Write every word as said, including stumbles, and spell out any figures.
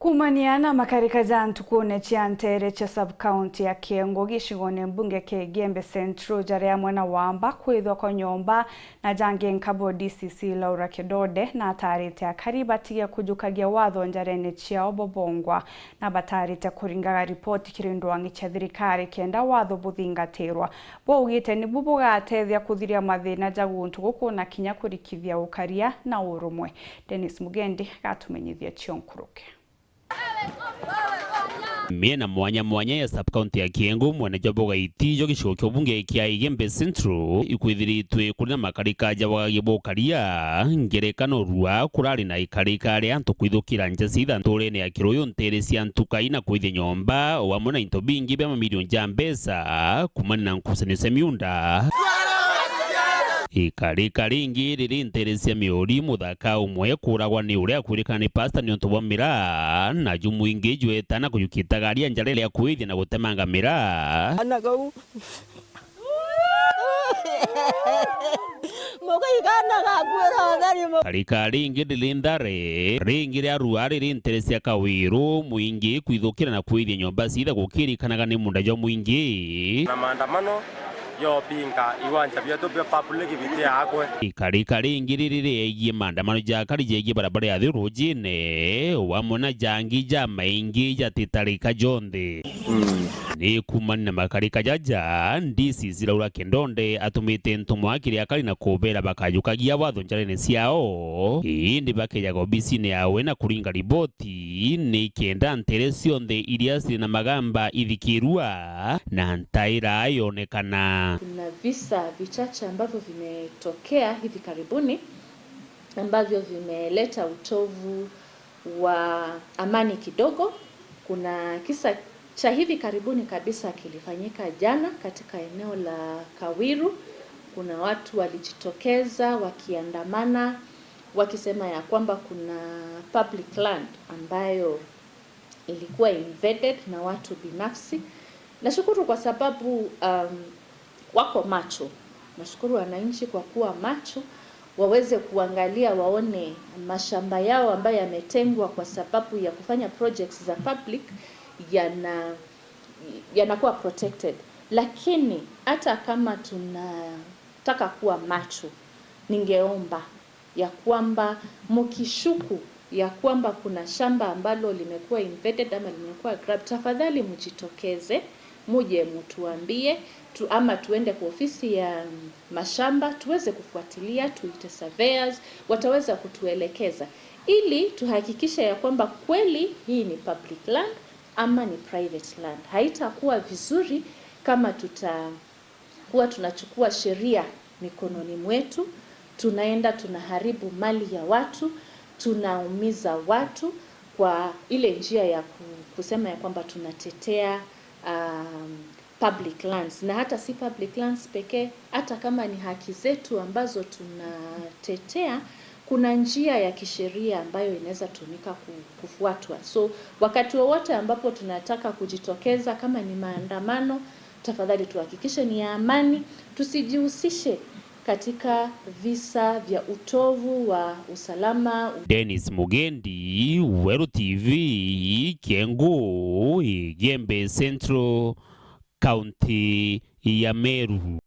Kumania na makarika ja ntukune cia nteere cia sub-county ya Kiengu gicigone mbunge kia Igembe Central, jaria amwe na Wamba kwithwa kwa nyomba na jangi nkabo, D C C Laura Kidode natarite akari batige kujukagia watho njarene ciao bobongwa, na batarite kuringaga ripoti kiri ndwang'i cia thirikari kenda watho buthingatirwa. Bwaugite nibu bugatethia kuthiria mathina ja guntu guku na kinya kurikithia ukaria na urumwe. Dennis Mugendi gatumenyithia cio nkuruki. Miena mwanya mwanya ya sub-county ya Kiengu, mwena jwa Bogaiti jwa gicigo kia ubunge kia Igembe Central, ikwithiritwe kuri na makarika ja wagagia bukaria, ngerekano rua kurari na ikarika ria antu kwithukira nja cia itha nturene ya Kiruyu nteere cia Ntukai na kwithia nyomba, o amwe na into bingi bia mamirioni ja mbeca kumania na nkucanio cia miunda. Ikarika ringi riri nteere cia Miuri, muthaka umwe kuragwa ni uria akwirikana ni pasta niuntu bwa miraa, na ju mwingi jwetana kujukitaga aria njara ria kwithia na gutemanga miraa. Ana kau. Mugaigana gakwira utheri mu- Karika ringi riri nthare, ringi ria rua riri nteere cia Kawiru, mwingi kwithukira na kwithia nyomba ciitha gukirikanaga ni munda jwa mwingi. Na maandamano yopinga iwanja bietu bia public bitiakwe. Ikarika ringi riri riegie maandamano ja akari jegie barabara ya Thiurujine, o amwe na jangi ja maingi jatitarika jonthe. Ni kumania na makarika jaja, D C C Laura Kidode atumite ntumwa kiri akari na kubera bakajukagia watho njarene ciao, indi bakejaga obisine yawe na kuringa riboti, ni kenda nteere cionthe iria ciri na magamba ithikirua na ntaira yonekana. Kuna visa vichache ambavyo vimetokea hivi karibuni ambavyo vimeleta utovu wa amani kidogo. Kuna kisa cha hivi karibuni kabisa kilifanyika jana katika eneo la Kawiru. Kuna watu walijitokeza wakiandamana wakisema ya kwamba kuna public land ambayo ilikuwa invaded na watu binafsi. Nashukuru kwa sababu, um, wako macho. Nashukuru wananchi kwa kuwa macho, waweze kuangalia, waone mashamba yao ambayo yametengwa kwa sababu ya kufanya projects za public yana-, yanakuwa protected. Lakini hata kama tunataka kuwa macho, ningeomba ya kwamba mkishuku ya kwamba kuna shamba ambalo limekuwa invaded ama limekuwa grabbed, tafadhali mjitokeze, muje mtuambie tu, ama tuende kwa ofisi ya, mm, mashamba tuweze kufuatilia, tuite surveyors, wataweza kutuelekeza ili tuhakikishe ya kwamba kweli hii ni public land ama ni private land. Haitakuwa vizuri kama tuta kuwa tunachukua sheria mikononi mwetu, tunaenda tunaharibu mali ya watu, tunaumiza watu kwa ile njia ya ku-, kusema ya kwamba tunatetea, um, public lands. Na hata si public lands pekee, hata kama ni haki zetu ambazo tunatetea, kuna njia ya kisheria ambayo inaweza tumika ku-, kufuatwa. So, wakati wowote ambapo tunataka kujitokeza, kama ni maandamano, tafadhali tuhakikishe ni ya amani, tusijihusishe katika visa vya utovu wa usalama. Dennis Mugendi, Weru T V, Kiengu, Igembe Central, County ya Meru.